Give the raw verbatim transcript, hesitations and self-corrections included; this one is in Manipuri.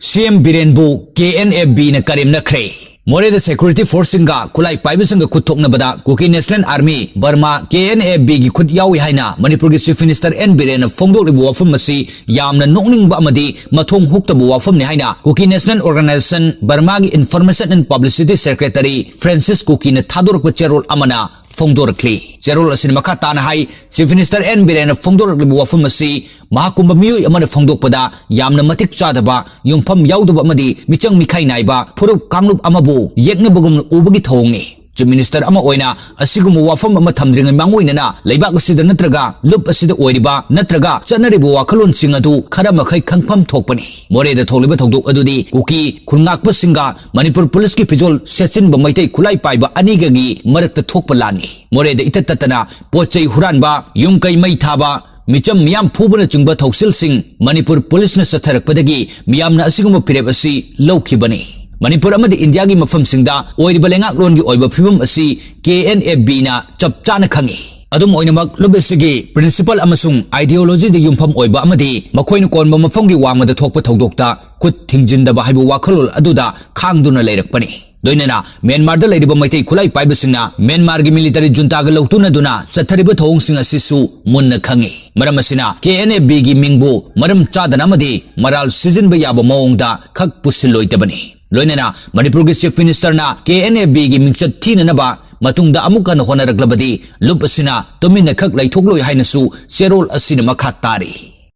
ꯁꯤ ꯑꯦꯝ ꯕꯤꯔꯦꯟꯕꯨ ꯀꯦ ꯑꯦꯟ ꯑꯦꯐ ꯕꯤꯅ ꯀꯔꯦꯝꯅꯈ꯭ꯔꯦ꯫ ꯃꯣꯔꯦꯗ security forceꯁꯤꯡꯒ ꯈꯨꯠꯂꯥꯏ ꯄꯥꯏꯕꯁꯤꯡꯒ ꯈꯨꯠ ꯊꯣꯛꯅꯕꯗ Kuki National Army, Burma, K N F ꯕꯤꯒꯤ ꯈꯨꯠ ꯌꯥꯎꯏ ꯍꯥꯏꯅ ꯃꯅꯤꯄꯨꯔꯒꯤ Chief Minister ꯑꯦꯟ ꯕꯤꯔꯦꯟꯅ ꯐꯣꯡꯗꯣꯛꯂꯤꯕ ꯋꯥꯐꯝ ꯑꯁꯤ ꯌꯥꯝꯅ ꯅꯣꯛꯅꯤꯡꯕ ꯑꯃꯗꯤ ꯃꯊꯣꯡ ꯍꯨꯛꯇꯕ ꯋꯥꯐꯝꯅꯤ ꯍꯥꯏꯅ Kuki National Organisation, ꯕꯔꯃꯥꯒꯤ Information and Publicity Secretary Francis ꯀꯨꯀꯤꯅ ꯊꯥꯗꯣꯔꯛꯄ ꯆꯦꯔꯣꯜ ꯑꯃꯅ ꯐꯣꯡꯗꯣꯔꯛꯂꯤ꯫ ꯆꯦꯔꯣꯜ ꯑꯁꯤꯅ ꯃꯈꯥ ꯇꯥꯅ ꯍꯥꯏ, Chief Minister ꯑꯦꯟ ꯕꯤꯔꯦꯟꯅ ꯐꯣꯡꯗꯣꯔꯛꯂꯤꯕ ꯋꯥꯐꯝ ꯑꯁꯤ ꯃꯍꯥꯛꯀꯨꯝꯕ ꯃꯤꯑꯣꯏ ꯑꯃꯅ ꯐꯣꯡꯗꯣꯛꯄꯗ ꯌꯥꯝꯅ ꯃꯇꯤꯛ ꯆꯥꯗꯕ, ꯌꯨꯝꯐꯝ ꯌꯥꯎꯗꯕ ꯑꯃꯗꯤ ꯃꯤꯆꯪ ꯃꯤꯈꯥꯏ ꯅꯥꯏꯕ ꯐꯨꯔꯨꯞ ꯀꯥꯡꯂꯨꯞ ꯑꯃꯕꯨ ꯌꯦꯛꯅꯕꯒꯨꯝꯅ ꯎꯕꯒꯤ ꯊꯧꯑꯣꯡꯅꯤ꯫ Chief Minister ꯑꯃ ꯑꯣꯏꯅ ꯑꯁꯤꯒꯨꯝꯕ ꯋꯥꯐꯝ ꯑꯃ ꯊꯝꯗ꯭ꯔꯤꯉꯩ ꯃꯥꯡꯑꯣꯏꯅꯅ ꯂꯩꯕꯥꯛ ꯑꯁꯤꯗ ꯅꯠꯇ꯭ꯔꯒ ꯂꯨꯞ ꯑꯁꯤꯗ ꯑꯣꯏꯔꯤꯕ ꯅꯠꯇ꯭ꯔꯒ ꯆꯠꯅꯔꯤꯕ ꯋꯥꯈꯜꯂꯣꯟꯁꯤꯡ ꯑꯗꯨ ꯈꯔ ꯃꯈꯩ ꯈꯪꯐꯝ ꯊꯣꯛꯄꯅꯤ꯫ ꯃꯣꯔꯦꯗ ꯊꯣꯛꯂꯤꯕ ꯊꯧꯗꯣꯛ ꯑꯗꯨꯗꯤ ꯀꯨꯀꯤ ꯈꯨꯜꯉꯥꯛꯄꯁꯤꯡꯒ ꯃꯅꯤꯄꯨꯔ ꯄꯨꯂꯤꯁꯀꯤ ꯐꯤꯖꯣꯜ ꯁꯦꯠꯆꯤꯟꯕ ꯃꯩꯇꯩ ꯈꯨꯠꯂꯥꯏ ꯄꯥꯏꯕ ꯑꯅꯤꯒꯒꯤ ꯃꯔꯛꯇ ꯊꯣꯛꯄ ꯂꯥꯟꯅꯤ꯫ ꯃꯣꯔꯦꯗ ꯏꯇꯠ ꯇꯠꯇꯅ ꯄꯣꯠ ꯆꯩ ꯍꯨꯔꯥꯟꯕ, ꯌꯨꯝ ꯀꯩ ꯃꯩ ꯊꯥꯕ, ꯃꯤꯆꯝ ꯃꯤꯌꯥꯝ ꯐꯨꯕꯅꯆꯤꯡꯕ ꯊꯧꯁꯤꯜꯁꯤꯡ ꯃꯅꯤꯄꯨꯔ ꯄꯨꯂꯤꯁꯅ ꯆꯠꯊꯔꯛꯄꯗꯒꯤ ꯃꯤꯌꯥꯝꯅ ꯑꯁꯤꯒꯨꯝꯕ ꯐꯤꯔꯦꯞ ꯑꯁꯤ ꯂꯧꯈꯤꯕꯅꯤ꯫ ꯃꯅꯤꯄꯨꯔ ꯑꯃꯗꯤ ꯏꯟꯗꯤꯌꯥꯒꯤ ꯃꯐꯝꯁꯤꯡꯗ ꯑꯣꯏꯔꯤꯕ ꯂꯩꯉꯥꯛꯂꯣꯟꯒꯤ ꯑꯣꯏꯕ ꯐꯤꯕꯝ ꯑꯁꯤ ꯀꯦ ꯑꯦꯟ ꯑꯦꯐ ꯕꯤꯅ ꯆꯞ ꯆꯥꯅ ꯈꯪꯏ꯫ ꯑꯗꯨꯝ ꯑꯣꯏꯅꯃꯛ, ꯂꯨꯞ ꯑꯁꯤꯒꯤ principle ꯑꯃꯁꯨꯡ ideologyꯗ ꯌꯨꯝꯐꯝ ꯑꯣꯏꯕ ꯑꯃꯗꯤ ꯃꯈꯣꯏꯅ ꯀꯣꯟꯕ ꯃꯐꯝꯒꯤ ꯋꯥꯡꯃꯗ ꯊꯣꯛꯄ ꯊꯧꯗꯣꯛꯇ ꯈꯨꯠ ꯊꯤꯡꯖꯤꯟꯗꯕ ꯍꯥꯏꯕ ꯋꯥꯈꯜꯂꯣꯟ ꯑꯗꯨꯗ ꯈꯥꯡꯗꯨꯅ ꯂꯩꯔꯛꯄꯅꯤ꯫ ꯂꯣꯏꯅꯅ ꯃ꯭ꯌꯥꯟꯃꯥꯔꯗ ꯂꯩꯔꯤꯕ ꯃꯩꯇꯩ ꯈꯨꯠꯂꯥꯏ ꯄꯥꯏꯕꯁꯤꯡꯅ ꯃ꯭ꯌꯥꯟꯃꯥꯔꯒꯤ military juntaꯒ ꯂꯧꯇꯨꯅꯗꯨꯅ ꯆꯠꯊꯔꯤꯕ ꯊꯧꯑꯣꯡꯁꯤꯡ ꯑꯁꯤꯁꯨ ꯃꯨꯟꯅ ꯈꯪꯏ꯫ ꯃꯔꯝ ꯑꯁꯤꯅ ꯀꯦ ꯑꯦꯟ ꯑꯦꯐ ꯕꯤꯒꯤ ꯃꯤꯡꯕꯨ ꯃꯔꯝ ꯆꯥꯗꯅ ꯑꯃꯗꯤ ꯃꯔꯥꯜ ꯁꯤꯖꯤꯟꯕ ꯌꯥꯕ ꯃꯑꯣꯡꯗ ꯈꯛ ꯄꯨꯁꯤꯜꯂꯣꯏꯗꯕꯅꯤ꯫ ꯂꯣꯏꯅꯅ ꯃꯅꯤꯄꯨꯔꯒꯤ Chief Ministerꯅ ꯀꯦ ꯑꯦꯟ ꯑꯦꯐ ꯕꯤꯒꯤ ꯃꯤꯡꯆꯠ ꯊꯤꯅꯅꯕ ꯃꯇꯨꯡꯗ ꯑꯃꯨꯛ ꯍꯟꯅ ꯍꯣꯠꯅꯔꯛꯂꯕꯗꯤ ꯂꯨꯞ ꯑꯁꯤꯅ ꯇꯨꯃꯤꯟꯅ ꯈꯛ ꯂꯩꯊꯣꯛꯂꯣꯏ ꯍꯥꯏꯅꯁꯨ ꯆꯦꯔꯣꯜ ꯑꯁꯤꯅ ꯃꯈꯥ ꯇꯥꯔꯤ꯫